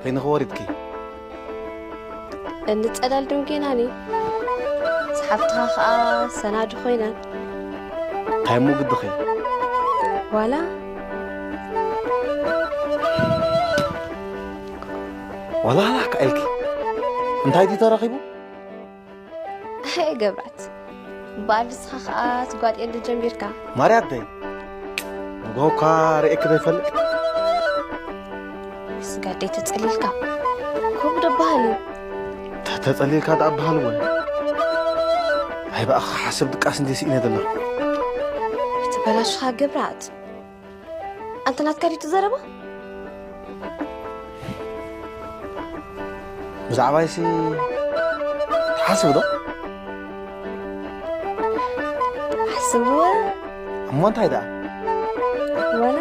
ከይንኸ ወሪድኪ? እንጸዳል ድንጌናኒ። ጸሓፍትኻ ኸኣ ሰናዱ ኮይነን። እንታይ እሞ ግድኺ? ዋላ ዋላ ሃላካ ኢልኪ? እንታይ ድዩ ተረኺቡ? ኣይ ገብራት፣ በኣል ንስኻ ኸኣ ትጓጥየሉ ጀሚርካ። ማርያተይ፣ ንግሆ እኳ ርእየኪ ዘይፈልጥ። ስጋደይ ተጸሊልካ። ከምኡ ዶ በሃል እዩ? ተተጸሊልካ ደኣ በሃል ወይ? ኣይ ብኣኻ ሓስብ ድቃስ እንዴ ስኢነ ዘለኹ። ተበላሽኻ ገብራት። ኣንተ ናትካ ድዩ እቲ ዘረባ? ብዛዕባይሲ ትሓስብ ዶ? ሓስብዎ። እሞ እንታይ ደኣ? ዋላ